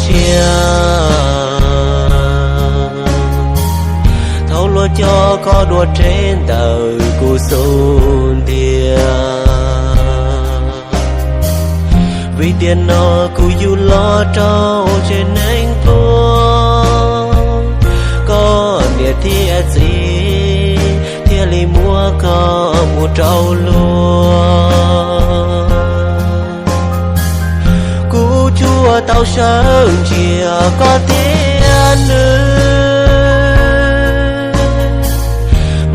siab, thaum luag coj koj dua tsev ntawm kuv xub ntiag. Vim tiam no kuv yug los rau tsev neeg pluag, koj niam thiab txiv thiaj li muab koj mus rau luag. Kuv tsuas tau sawv ntsia koj thiab nws,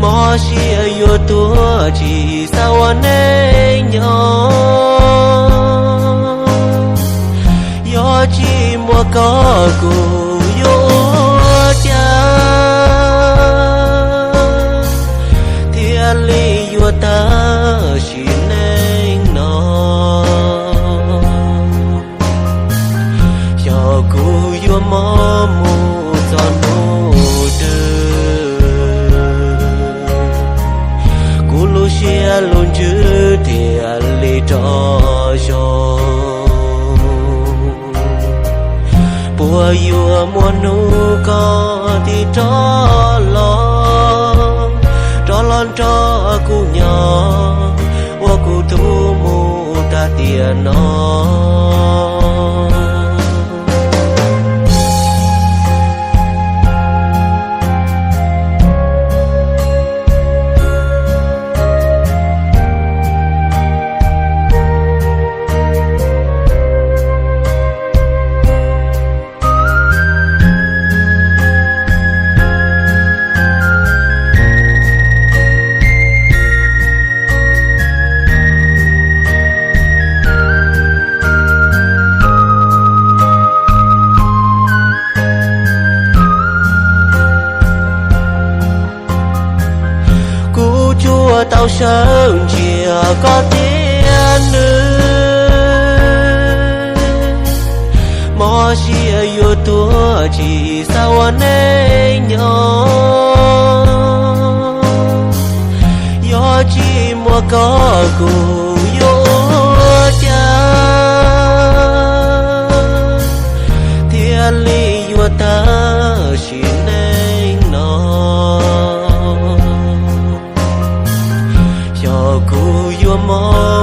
mob siab yuav tuag tsis xav ua neej nyob. Yog tsis muaj koj kuv yuav ua cas thiaj li yuav tag sim neej no. Xyov kuv yuav mob mus txog hnub twg, kuv lub siab lub ntsws thiaj li rov zoo. Puas yuav muaj hnub koj thiaj rov los, rov los nrog kuv nyob, ua kuv tus mus tag tiam no. Kuv tsuas tau sawv ntsia koj thiab nws, mob siab yuav tuag tsis xav ua neej nyob. Yog tsis muaj koj kuv yuav ua cas thiaj li yuav tag sim neej no. Xyov kuv yuav mob